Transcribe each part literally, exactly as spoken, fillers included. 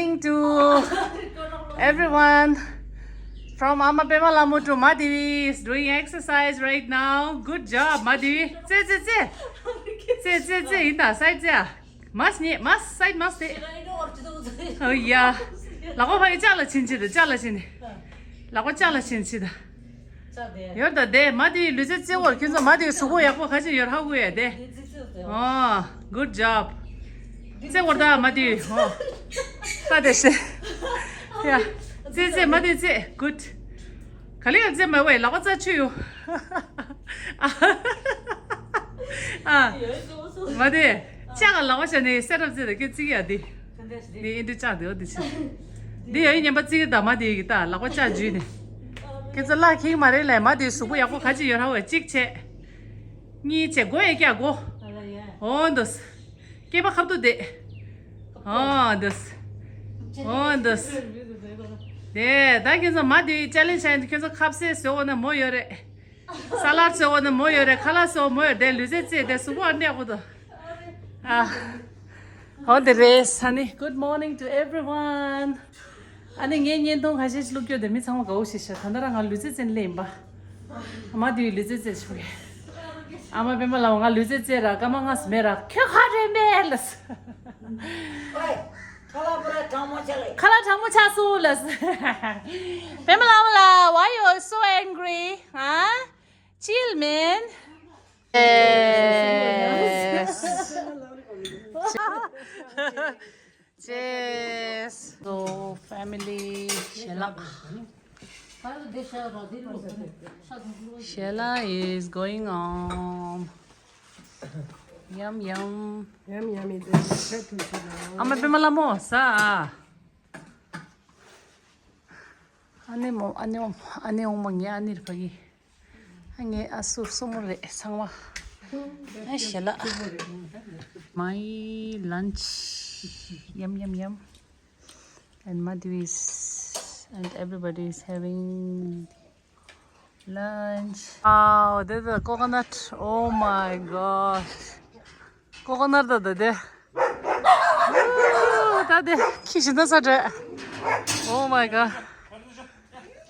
Morning to everyone. From Ama Pema Lamu to Madhavi is doing exercise right now. Good job, Madhavi. Tse, tse, tse. Tse, tse, tse. Inda, side tse. Mas ni, mas, side mas te. Oh, yeah. Lago bhai chala chin chi da, chala chin. Lago chala chin chi da. ཡོད་ད་དེ་མ་དེ་ལུས་རྩལ་རྩེ་བར་ཁྱོད་ཚོ་མ་དེ་གཟུགས་པོ་ཡག་པོ་ག་ཅི་ཡོད་ཧ་གོ་ཡ་དེ། ཨོ། Good job. རྩེ་བར་ད་མ་དེ་ཨོ། ད་དེ་ཤེ། ཡ། རྩེ་རྩེ་མ་དེ་རྩེ། Good. ག་ལེ་ཡ་རྩེ་མ་བས་ལག་པ་རྩ་ཆུ་ཡོ། ཨ། མ་དེ། ལྕགས་ལ་ལག་པ་བྱས་ནས་སེ་རབ་རྩེ་ད་ཁྱོད་རྩེ་གི་ཡ་དེ། འདི་ཨིན་འདྲི་ལྕགས་དེ་འོ་དེ་ཆེ། འདི་ཡ་ཡི་ཉན་པ་རྩེ་གི་ད་མ་དེ་གི་ད་ལག་པ་ལྕགས་འཇུས་ནས། ཁྱེད་ཚོ་ལ་ཁེངས་མ་རེད་ལས་མ་དེ་གཟུགས་པོ་ཡག་པོ་ག་ཅི་ཡོད་ར་བས་གཅིག་བྱས། གཉིས་བྱས་མགོ་ཡ་སྐྱ་མགོ། འོ་འདུག་སྐེད་པ་ཁ་ཐུག་བསྡད། འོ་འདུག་འོ་འདུག་དེ་ད་ཁྱེད་ཚོ་མ་དེ་ཅ་ལེན་བྱས་ཁྱེད་ཚོ་ཁ་ཟས་ཟོས་འོ་ན་མོ་ཡོད་རེད། ས་ལར་ཟོས་འོ་ན་མོ་ཡོད་རེད། ཁ་ལག་ཟོས་མོ་ཡོད་རེད། ལུས་རྩལ་རྩེས་དེ་གཟུགས་པོ་ཨ་འདྲ་ཡག་པོ་འདུག་ཨ། འོ་དེ་རེད། ཨ་ནི། Good morning to everyone. ཨ་ནི་ངའི་བརྙན་ཐུང་ཁ་ཤས་ཤིག་བླུགས་རྒྱུ་དེ་མི་ཚང་མ་དགའ་བོ་ཞིག་ཤ། ད་ལྟ་རང་ང་ལུས་རྩལ་རྩེད་ལེ་ཡིན་པ། ཨ་མ་དེའི་ལུས་རྩལ་རྩེད་ཆོག་གི་ཨ་མ་པད་མ་ལགས་ང་ལུས་རྩལ་རྩེད་ར་སྐར་མ་ལྔ་ཙམ་མེད་ར་ཁྱོད་ག་རེ་མེད་ལ། ཨོའི། ཁ་ལག་པུ་ར་གྲང་མོ་ཆགས་ལ། ཁ་ལག་གྲང་མོ་ཆགས་སོང་ལ། པད་མ་ལགས་ལ། Why you are so angry? Huh? Chill, man. Yes. Cheers. So, family, Shella. Shella is going on. Yum, yum. Yum, yum, it is. ཨ་མ་པད་མ་ལགས་མོ་ཟ། ཨ་ནེ་མོ། ཨ་ནེ་འོ། ཨ་ནེ་འོ་མ་ངའི་ཨ་ནེ་རེད་ཕ་གི་ཨ་ངའི་ཨ་སུར་སྲུ་མོ་རེད་ཚང་མ། ཨ་ཞེ་ལགས། My lunch. Yum, yum, yum. And Madhavi is, and everybody is having lunch. Wow, this is a coconut. Oh my gosh. Coconut ད་ད་དེ། ད་དེ་ཁྱི་ཞིག་ན་ས་འདྲ། Oh my god.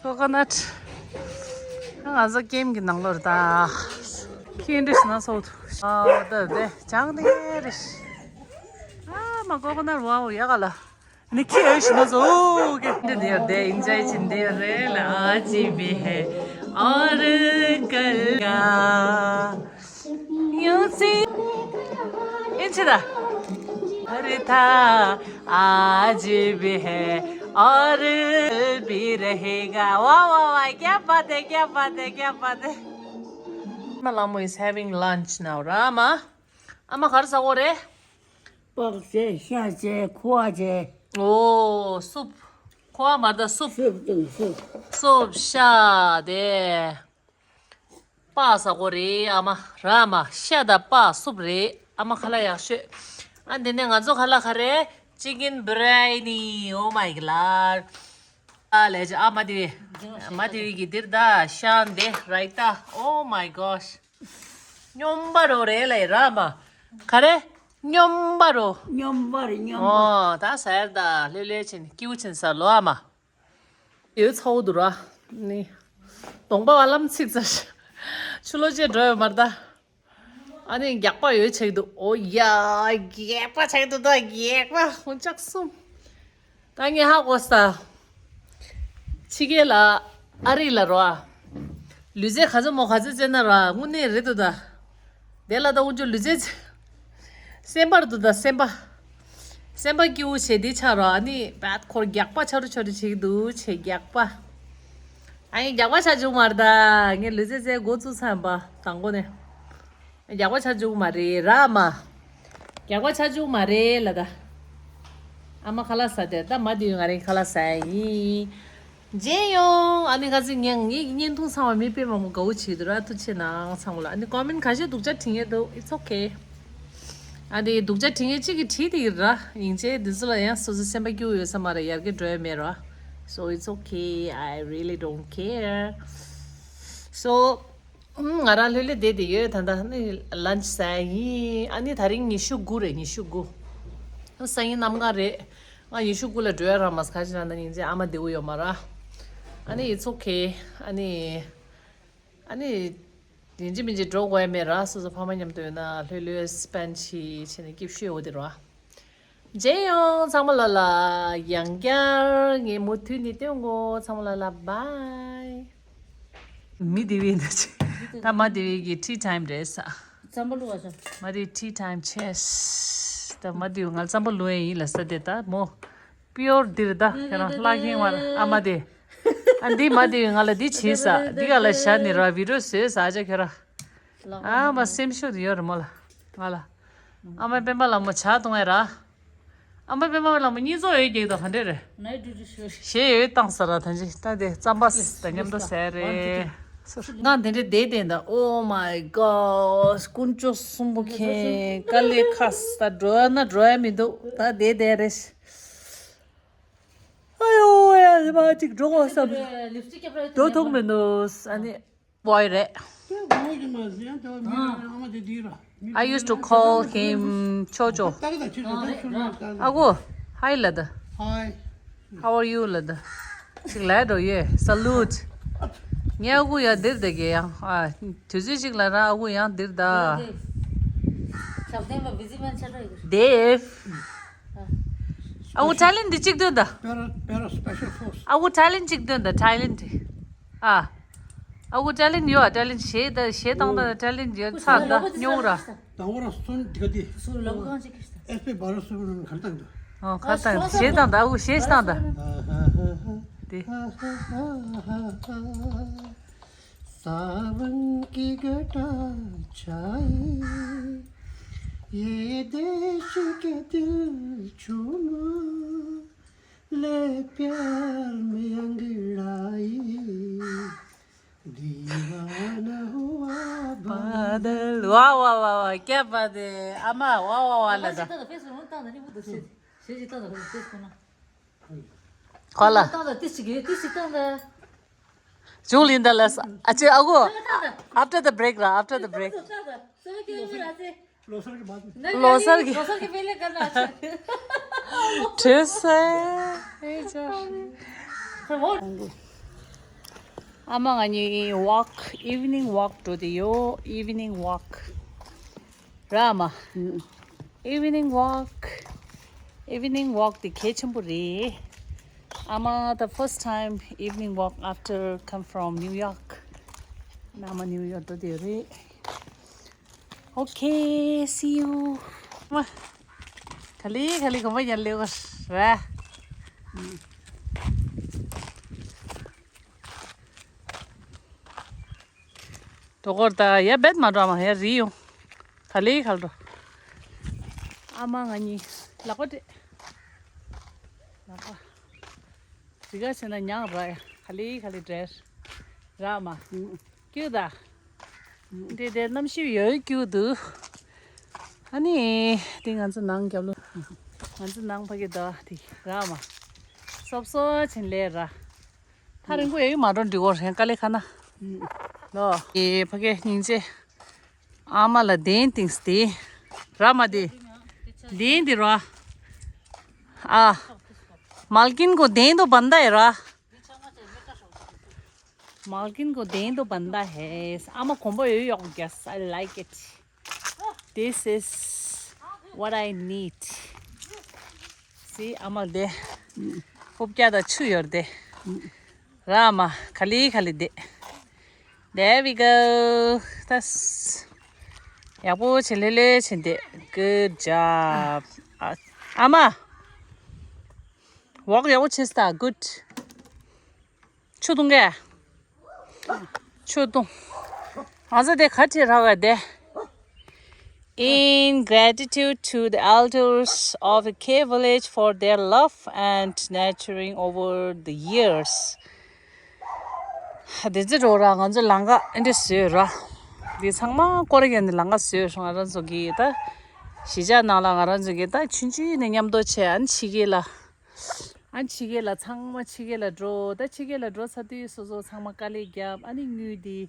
Coconut. ང་ཚོ་ཀེམ་གི་ནང་ལོགས་རེད་ད། ཁྱི་འདྲ་ཞིག་ན་སོ། ཨ་ད་དེ་ཅང་དེ་རེད། ཨ་མ་coconut. Wow, ཡག་ག་ལ། ནི་ཁྱི་ཨེ་ཞིག་ན་སོ་གི་འདི་དེ་དེ་ཨིན་ཇོའི་བྱིན་དེ་རེད་ལ། ཨ་ཅི་བི་ཧེ་ཨོར་ཀལ་ག་ཡོང་སི་ཨིན་ཆི་ད། ཨ་རེ་ཐ་ཨ་ཅི་བི་ཧེ་ཨོར་བི་རེ་ཧེ་ག་ཝ་ཝ་ཝ། क्या बात है, क्या बात है, क्या बात है. My ལགས་མོ is having lunch now, ར་མ། ཨ་མ་ག་རེ་ཟ་གོ་རེད། པགས་བྱས། ཤ་བྱས། ཁུ་བ་བྱས། ཨོ་སུབ། ཁུ་བ་མ་རེད་ད་སུབ། སུབ་དང་སུབ། སུབ་ཤ་དེ། པགས་ཟ་གོ་རེད་ཨ་མ། ར་མ་ཤ་དང་པགས་སུབ་རེད་ཨ་མ། ཁ་ལག་ཡག་ཤོས། ཨ་འདི་ནས་ང་ཚོ་ཁ་ལག་ག་རེ། Chicken biryani. Oh my god. ཨ་ལས་ཨ་མ་དེ་བས། མ་དེ་བས་ཀྱི་འདིར་ད་ཤ་འདི་ར་ཡི་ཏ། Oh my gosh. སྙོམས་པ་རོ་རེད་ལ་ར་མ། ག་རེ། སྙོམས་པ་རོ། སྙོམས་པར་སྙོམས་པ། ཨོ་ད་ཟེར་ད་ལྷོད་ལྷོད་ཕྱིན་སྐྱིད་པོ་ཕྱིན་ཟེར་ལོ་ཨ་མ། ཡོད་ཚ་བོ་འདུག་ར། ནི། གདོང་པ་བ་ལམ་ཚིག་ཚ། ཆུ་ལོག་ཅེས་འགྲོ་ཡོད་མ་རེད་ད། ཨ་ནི་རྒྱགས་པ་ཡོད་ཆགས་འདུག་ཨོ་ཡ། རྒྱགས་པ་ཆགས་འདུག་ད་རྒྱགས་པ་ཧུན་ཅག་གསུམ། ད་ངས་ཧ་གོ་ས། ཕྱི་རྒྱལ་ལ་ཨ་རི་ལ་རོ། ལུས་རྩལ་ག་ཚོད་མོ་ག་ཚོད་རྩེ་ན་རོ་དངོས་གནས་རེད་འདུག་ད། དེ་ལ་ད་འུ་ཅོ་ལུས་རྩལ་རྩེ། སེམས་པར་འདུག་ད་སེམས་པ། སེམས་པ་སྐྱིད་པོ་བྱེད་དེ་ཆགས་རོ། ཨ་ནི་བད་ཁོར་རྒྱགས་པ་ཆ་རུ་ཆ་རུ་བྱེད་ཀྱི་འདུག་བྱེད་རྒྱགས་པ། ཨ་ནི་རྒྱགས་པ་ཆ་བཅུག་མ་རེད་ད། ངས་ལུས་རྩལ་རྩེ་འགོ་བཙུགས་ཚར་ཡིན་པ་དང་པོ་ནས། རྒྱགས་པ་ཆ་བཅུག་མ་རེད་ར་མ། རྒྱགས་པ་ཆ་བཅུག་མ་རེད་ལ་ད། ཨ་མ་ཁ་ལག་ཟ་དེ་ད་མ་དེ་ང་རང་ཁ་ལག་ཟ་ཡ་ཡིན། མཇལ་ཡོང་། ཨ་ནི་ཁ་ཚིག་ངས་ངའི་བརྙན་ཐུང་ཚང་བ་མི་དཔེ་མང་པོ་དགའ་བོ་བྱེད་འདུག་ར། ཐུགས་ཆེ་གནང་ཚང་མ་ལ། ཨ་ནི་ཀོ་མེན་ཁ་ཤས་སྡུག་ཅག་བྲིས་ཡས་འདུག It's okay. ཨ་དེ་སྡུག་ཅག་བྲིས་ཡས་གཅིག་གིས་བྲིས་དེ་ཡིན་ར། ཡིན་ཅེ་དེ་ཚོ་ལ་ཡང་སོ་སོ་སེམས་པ་སྐྱིད་པོ་ཡོད་ས་མ་རེད། ཡར་རྒྱས་འགྲོ་ཡ་མེད་ར། So it's okay. I really don't care. So ང་རང་ལྷོད་ལྷོད་བསྡད་དེ་ཡོད། ད་ལྟ་ནི་ལན་ཆི་ཟ་ཡིན། ཨ་ནི་ད་རིང་ཉི་ཤུ་དགུ་རེད། ཉི་ཤུ་དགུ། སང་ཉིན་གནམ་གང་རེད། ང་ཡེ་ཤུ་སྐུ་ལ་འགྲོ་ཡ་རག་མ་སོང་། ག་ཅི་རག་ན་སྙིང་རྗེ་ཨ་མ་བདེ་བོ་ཡོད་མ་རེད། ཨ་ནི་it's okay. ཨ་ནི་ཨ་ནི་ཡིན་གཅིག་མིན་གཅིག་འགྲོ་དགོས་ཡ་མེད་ར། སོ་སོ་ཕ་མ་མཉམ་དུ་ཡོད་ན་ལྷོད་ལྷོད་སྤེན་ཆི་བྱས་ནས་སྐྱིད་ཤོས་འོ་དེ་ར། མཇལ་ཡོང་། ཚང་མ་ལ་ལ་ཡང་བསྐྱར་ངས་མུ་མཐུད་ནས་སྟོན་གོ། ཚང་མ་ལ་ལ་bye. མི་དེ་བས་འདི་ཅི། ད་མ་དེ་བས་ཀྱི་tea time རེད་ས། རྩམ་པ་བླུགས་པ་ས། མ་དེ་tea time བྱས། ད་མ་དེ་བས་ང་རྩམ་པ་བླུགས་ཡས་ཡིན་ལ་ས་དེ་ད་མོ། pure འདིར་ད་ཁྱེད་རང་ལྷག་ཁྱེན་བར་ཨ་མ་དེ། ཨ་འདི་མ་དེ་བས་ང་ལ་འདི་བྱས་ས། འདི་ག་ལ་བཞག་ནི་ར་video བཟོས་ས་ཨ་ཅག་ཁྱེད་རང་། ཨ་མ་སེམས་ཤུགས་དེ་ཡོད་རེད་མོ་ལ། ང་ལ། ཨ་མ་སྤེན་པ་ལ་མོ་ཇ་བཏུང་ཡས་ར། ཨ་མ་པད་མ་ལགས་མོ་གཉིས་ཚོགས་ཡོད་ཀྱི་དང་ག་འདྲས་རེད། ནའི་ཌུ་ཌུ་ཤོར། གཞས་ཡོད་བཏང་ས་ར་ད་ཅི་ད་དེ་རྩམ་པ་དང་མཉམ་དུ་ཟས་རེད། ང་དེ་འདྲས་བསྡད་བསྡད་ད། Oh my god. དཀོན་མཆོག་གསུམ་པོ་མཁྱེན། དཀའ་ལས་ཁག་ས། འགྲོ་ཡ་ན་འགྲོ་ཡ་མི་འདུག་ད་བསྡད་བསྡད་རེད། ཨ་ཡོ་ཡ་མ་ཅིག་འགྲོ་དགོས་བསམ། ལིབ་སི་ཊིག་རྒྱབ་ར་འགྲོ་ཐུབ་མི་འདུག་ཨ་ནི། བོའི་རེད། དེ་བོའི་རེད་མ་ཟེར་ཡང་དེ་བ་མི་རེད། ཨ་མ་དེ་དེ་ར། I used to call him ཅོ་ཅོ། ཨ་ཁུ། Hi ལབ་ད། Hi. How are you ལབ་ད། ཅིག་ལབ་འགྲོ་ཡོད། Salute. ངའི་ཨ་ཁུ་ཡང་འདིར་བསྡད་ཀྱི་ཡང་། ཨ། དུས་ཚོད་ཅིག་ལ་རང་ཨ་ཁུ་ཡང་འདིར་བསྡད། Dave. ཨ་ཁུ་ཊེ་ལེན་ཊི་གཅིག་སྟོན་ད། Para, para special force. ཨ་ཁུ་ཊེ་ལེན་ཊི་གཅིག་སྟོན་ད། ཊེ་ལེན་ཊི། ཨ། ཨ་ཁུ་ཊེ་ལེན་ཊི་ཡོད། ཊེ་ལེན་ཊི་གཞས་ད་གཞས་བཏང་ད། ཊེ་ལེན་ཊི་ཡོད་ཚར་ད་སྨྱོ་ར། དང་པོ་རང་སོན་དེ་ག་དེ། སོན་ལབ་གང་ཅིག་གིས་ད། S P Balasubramanian གར་བཏང་ད། ཨོ་གར་བཏང་གཞས་བཏང་ད། ཨ་ཁུ་གཞས་བཏང་ད། དེ། सावन की घटा छाई, ये देश के दिल चूमा, ले प्यार में अंगड़ाई, दीवाना हुआ बादल। वाह वाह वाह वाह, क्या बात है। ཨ་མ། ཝ་ཝ་ཝ་ལ་ད། ཁོ་ལ། ཅུང་ལིན་ད་ལ་ས། ཨ་ཅེ་ཨ་ཁུ། After the break ར། After the break. ལོ་སར་གྱི་མ། ལོ་སར་གྱི། ལོ་སར་གྱི་ཕེ་ལེ་ག་ན་ཆེ། བྲེས་སེ། ཨེ་ཅོ། ཨ་མ་ང་གཉིས་walk, evening walk འགྲོ་དེ་ཡོད། Evening walk ར་མ། Evening walk. Evening walk དེ་གལ་ཆེན་པོ་རེད། ཨ་མ་the first time evening walk after come from New York. ཨ་མ་New York འགྲོ་དེ་རེད། Okay, see you. མ། ག་ལེ་ག་ལེ་གོམ་པ་ཡར་སླེབས་པ་ར། འགྲོ་སྐོར་ད་ཡ་བེད་མ་འགྲོ་མ་ཡ་རི་ཡོང་། ག་ལེ་ག་ལེ་འགྲོ། ཨ་མ་ང་གཉིས་ལག་པ་སྤྲད། ལག་པ། རི་ག་ཕྱིན་ན་ཉག་ར་ཡ། ག་ལེ་ག་ལེ་འདྲེར། ར་མ། ཀྱུ་ད། འདི་དེ་གནམ་གཤིས་ཡོད་ཀྱུ་འདུག་ཨ་ནི། འདི་ང་ཚོ་ནང་རྒྱབ་ལོ། ང་ཚོ་ནང་ཕ་གི་ད་དེ་ར་མ། སོབ་སོ་ཕྱིན་ལེ་ར། ཐག་རིང་པོ་ཡོད་མ་འགྲོ་འགྲིག་གོ་རེད་དཀའ་ལས་ཁ་ན། ལོ། ཨེ་ཕ་གི་སྙིང་རྗེ། ཨ་མ་ལ་གདན་བཏིང་སྟེ། ར་མ་དེ། གདན་དེ་ར། ཨ། मालकिन को दें दो बंदा है रा। मालकिन को दें दो बंदा है। ཨ་མ་གོམ་པ་ཡོད་ཡོད། Yes, I like it. This is what I need. See, ཨ་མ་དེ། ཧོབ་རྒྱ་དང་ཆུ་ཡོད་དེ། ར་མ། ག་ལེ་ག་ལེ་དེ། There we go. ཏས། ཡག་པོ་བྱེད། ལྷོད་ལྷོད་བྱེད་དེ། Good job. ཨ་ཨ་མ། ཝོག་ཡག་པོ་བྱེད་ས། Good. ཆུ་འཐུང་གས། ཆུ་འཐུང་། ང་ཚོ་དེ་ག་ཁྲིད་ར་བ་དེ། In gratitude to the elders of the K village for their love and nurturing over the years. དེ་ཚེ་འགྲོ་ར་ང་ཚོ་ལམ་ཁ་ཨེ་འདྲ་བཟོས་ར། འདི་ཚང་མ་སྐོར་ར་ནི་ལམ་ཁ་བཟོས། ང་རང་ཚོ་གི་ད་གཞིས་ཆགས་ནང་ལ་ང་རང་ཚོ་གི་ད་ཆུང་ཆུང་ནས་མཉམ་དུ་བྱས། ཨ་ནི་ཕྱི་རྒྱལ་ལ། ཨ་ནི་ཕྱི་རྒྱལ་ལ་ཚང་མ་ཕྱི་རྒྱལ་ལ་འགྲོ། ད་ཕྱི་རྒྱལ་ལ་འགྲོ་ཚར་དུས་སོ་སོ་ཚང་མ་དཀའ་ལས་བརྒྱབ། ཨ་ནི་དངུལ་འདི།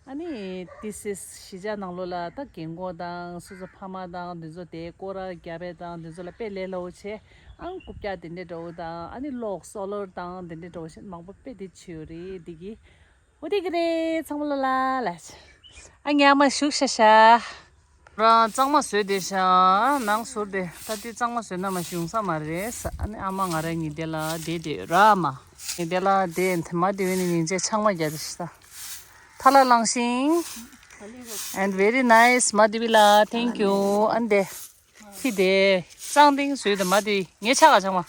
ཨ་ནི་this is གཞིས་ཆགས་ནང་ལོགས་ལ་ད་རྒན་གོག་དང་སོ་སོ་ཕ་མ་དང་འདི་ཚོ་དེ་སྐོར་ར་རྒྱབ་པ་དང་འདི་ཚོ་ལ་དཔེ་ལས་སླ་བོ་བྱས། ཨང་རྐུབ་བཀྱག་དེ་འདྲ་འདྲ་བོ་དང་ཨ་ནི་གློག་སོ་ལར་དང་དེ་འདྲ་འདྲ་བོ་ཞིག་མང་པོ་དཔེ་དེ་བྱོས་རེད་འདི་གི། འོ་དེ་གི་རེད་ཚང་མ་ལོ་ལ་ལ། ཨ་ངའི་ཨ་མ་བཞུགས་ཤག་ཤག་རང་གཙང་མ་བཟོས་བསྡད་ཤག་ནང་ཟུར་དེ་ད་དེ་གཙང་མ་བཟོས་ན་མ་ཞུང་ས་མ་རེད་ས། ཨ་ནི་ཨ་མ་ང་རང་གཉིས་དེ་ལ་བསྡད་བསྡད་ར་མ། ངས་དེ་ལ་བསྡད་མ་བསྡད་བས་ནི་སྙིང་རྗེ་ཆང་མ་རྒྱག་དེ་ཤི་ས། ཐ་ལ་ལངས་ཤིང་། And very nice མ་བསྡད་བས་ལ། Thank you ཨན་དེ། ཁྱི་དེ། གཙང་ཏིང་བཟོས་དང་མ་དེ་ངའི་ཆ་ག་ཆང་མ།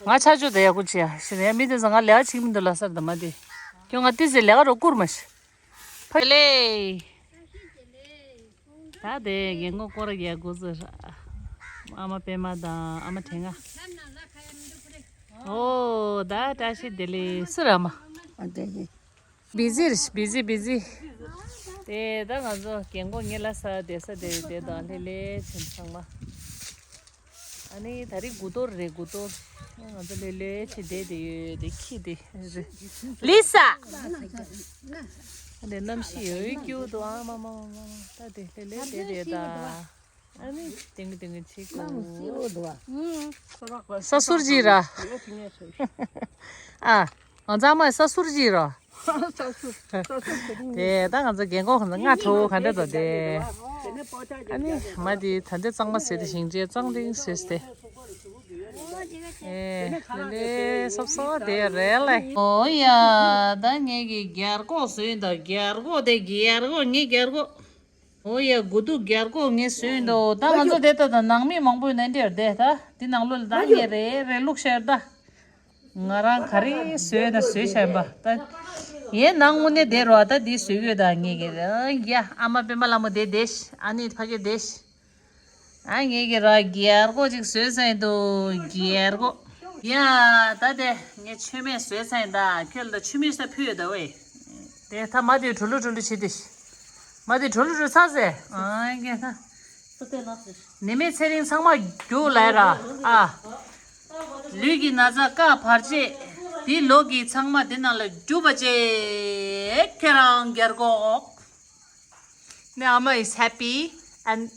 ང་ཆ་ཆོ་དེ་ཡག་པོ་བྱེད་ཡ་ཞེས་ཡ་མི་དེ་ཚོ་ང་ལས་ཀ་བྱེད་ཀྱི་མི་འདུག་ལ་སར་དང་མ་དེ། ཁྱོད་ང་ཏི་ཟེ་ལས་ཀ་རོ་བསྐུར་མ་ཤི། ཕ་ལེ། ད་དེ་རྒན་གོག་སྐོར་རྒྱག་དགོས་ཟེར། ཨ་མ་པད་མ་དང་ཨ་མ་དྲན་ང་། ཨོ་ད་བཀྲ་ཤིས་བདེ་ལེགས་སུ་ར་མ། ཨ་དེ་ཡིན། བི་ཟི་རེད་བི་ཟི་བི་ཟི། དེ་ད་ང་ཚོ་རྒན་གོག་ངེད་ལ་ས་བསྡད་ས་དེ་བསྡད་དང་ལྷེ་ལྷེ་ཕྱིན་ཚང་མ། ཨ་ནི་ད་རེས་དགུ་གཏོར་རེད་དགུ་གཏོར། ང་ཚོ་ལྷེ་ལྷེ་ཕྱིན་བསྡད་དེ་ཡོད་དེ་ཁྱི་དེ་རེད། ལི་ས། ཨ་ནི་གནམ་གཤིས་ཡོད་རྒྱུ་དུ་ཨ་མ་མ་མ་མ་མ་ད་དེ་ལྷེ་ལྷེ་བསྡད་དེ་ད། ཨ་ནི་ཏིང་གི་ཏིང་གི་ཆིག་གོ། ས་སུར་གྱི་ར། ཨ། ང་ཚང་མ་ས་སུར་གྱི་ར། དེ་ད་ང་ཚོ་རྒན་གོག་ཁོང་ཚོ་སྔ་དྲོ་ག་འདྲ་དང་དེ། ཨ་ནི་མ་དེ་ད་འདྲ་གཙང་མ་ཟེར་ཏེ་ཞིང་ཆེན་གཙང་ཏིང་ཟེར་ཏེ། ཨེ་ལེ་ལེ་སོབ་སོབ་དེ་རེད་ལེ། ཨོ་ཡ་ད་ངེད་ཀྱི་རྒྱལ་གོག་བཟོས་ད་རྒྱལ་གོག་དེ་རྒྱལ་གོག་ངེད་རྒྱལ་གོག་ཨོ་ཡ་དགུ་ཐུག་རྒྱལ་གོག་ངས་བཟོས་འདུག་ད་ང་ཚོ་དེ་ལྟ་དང་ནང་མི་མང་པོ་ཡིན་ན་འདིར་བསྡད་ད་འདི་ནང་ལོགས་ལ་ད་ངས་རེ་རེ་བླུགས་ཤར་ད། ང་རང་ག་རེ་བཟོས་ན་བཟོས་བྱས་པ་ད། ཡའི་ནང་དངོས་གནས་བསྡད་རོགས་ད་འདི་བཟོས་ཡོད་ད་ངས་ཀྱི་ཡ་ཨ་མ་པད་མ་ལྷ་མོ་དེ་བསྡད་ཤི་ཨ་ནི་ཕ་གི་བསྡད་ཤི། ཨ་ངས་ཀྱི་ར་རྒྱལ་གོག་ཅིག་བཟོས་ཚར་འདུག་རྒྱལ་གོག་ཡ་ད་དེ་ངས་མཆོད་མེ་བཟོས་ཚར་ཡིན་ད་ཁྱོད་ལ་མཆོད་མེ་ས་ཕུལ་ཡོད་ད་ཝེ། དེ་ད་མ་དེ་གྲུ་ལུ་གྲུ་ལུ་བྱེད་དེ། མ་དེ་གྲུ་ལུ་གྲུ་ཚ་ཟེ། ཨ་ཀེ་ད། ནི་མེ་ཚེ་རིང་ཚང་མ་རྒྱུག་ལ་ར། ཨ། ལུས་ཀྱི་ན་ཚ་ཀ་བར་ཆད། དེ་ལོག་གི་ཚང་མ་དེ་ནང་ལ་རྒྱུག་པ་བྱེད། ཁྱེད་རང་རྒྱལ་གོག Now Amma is happy and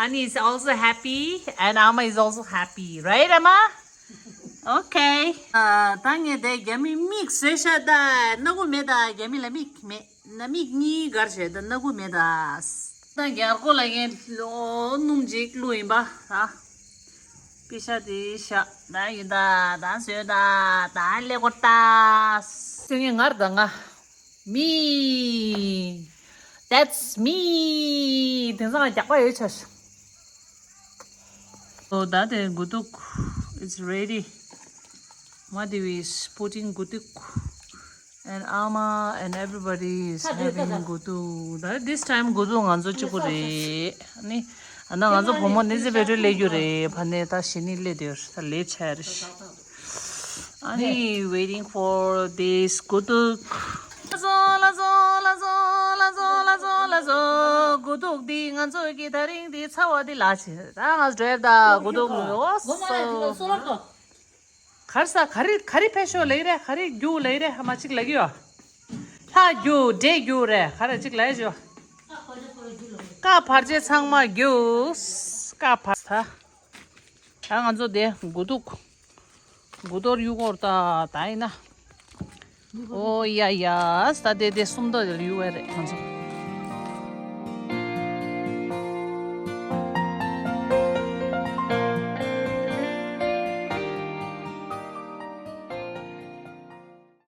Ani is also happy and Amma is also happy, right, Amma? Okay. ད་ངས་དེ་རྒྱ་མི་མིག་བཟོས་ཤག་ད་སྣ་ཁུག་མེད་ད་རྒྱ་མི་ལ་མིག་མེད་ན་མིག་གཉིས་གར་བྱས་ད་སྣ་ཁུག་མེད་ད། ད་རྒྱལ་གོག་ལ་ངས་ལོ་སྣུམ་ཅིག་བླུགས་ཡིན་པ་ད། པི་ཤ་དེ་ཤ་ད་ཡིན་ད་ད་བཟོས་ད་ད་ལེ་གོ་ད། སེ་ངས་ངར་ད་ང་། Me. That's me. དེང་སང་རྒྱག་པ་ཡོད་ཆ་ཤག So that is guduk is ready. Madhavi is putting guduk. And Ama and everybody is having guduk. That this time guduk ང་ཚོ་གཅིག་པུ་རེད། ནི་ཨ་ན་ང་ཚོ་བུ་མོ་ནི་ཟི་བེ་ཏྲི་ལས་རྒྱུ་རེད། ཕ་ནས་ད་ཞི་ནི་ལས་དེར་ད་ལས་ཆ་རེད། ཨ་ནི་waiting for this guduk. ལ་ཟོ་ལ་ཟོ་ལ་ཟོ་ལ་ཟོ་ལ་ཟོ་ལ་ཟོ། གུ་དུག་འདི་ང་ཚོ་གི་ད་རིང་འདི་ཚ་བ་འདི་ལ་ཆེ། ད་ང་འགྲོ་ཡར་ད་གུ་དུག་ཨོ་སོ། གར་ས་ག་རི་ག་རི་ཕེ་ཤོ་ལེ་རེ་ག་རི་རྒྱུ་ལེ་རེ་ཧ་མ་གཅིག་ལ་གི་ཡོ། ལྷ་རྒྱུ་འདྲེ་རྒྱུ་རེ་ག་རེ་གཅིག་ལ་ཡོ། ཀ་བར་ཆད་ཚང་མ་རྒྱུ། ཀ་བར་ད། ད་ང་ཚོ་དེ་དགུ་ཐུག་དགུ་གཏོར་གཡུག་སྐོར་ད་ད་ཡིན་ན། ཨོ་ཡ་ཡ་ས་དེ་དེ་སུམ་མདོ་དེ་ལ་གཡུག་བས་རེད་ང་ཚོ།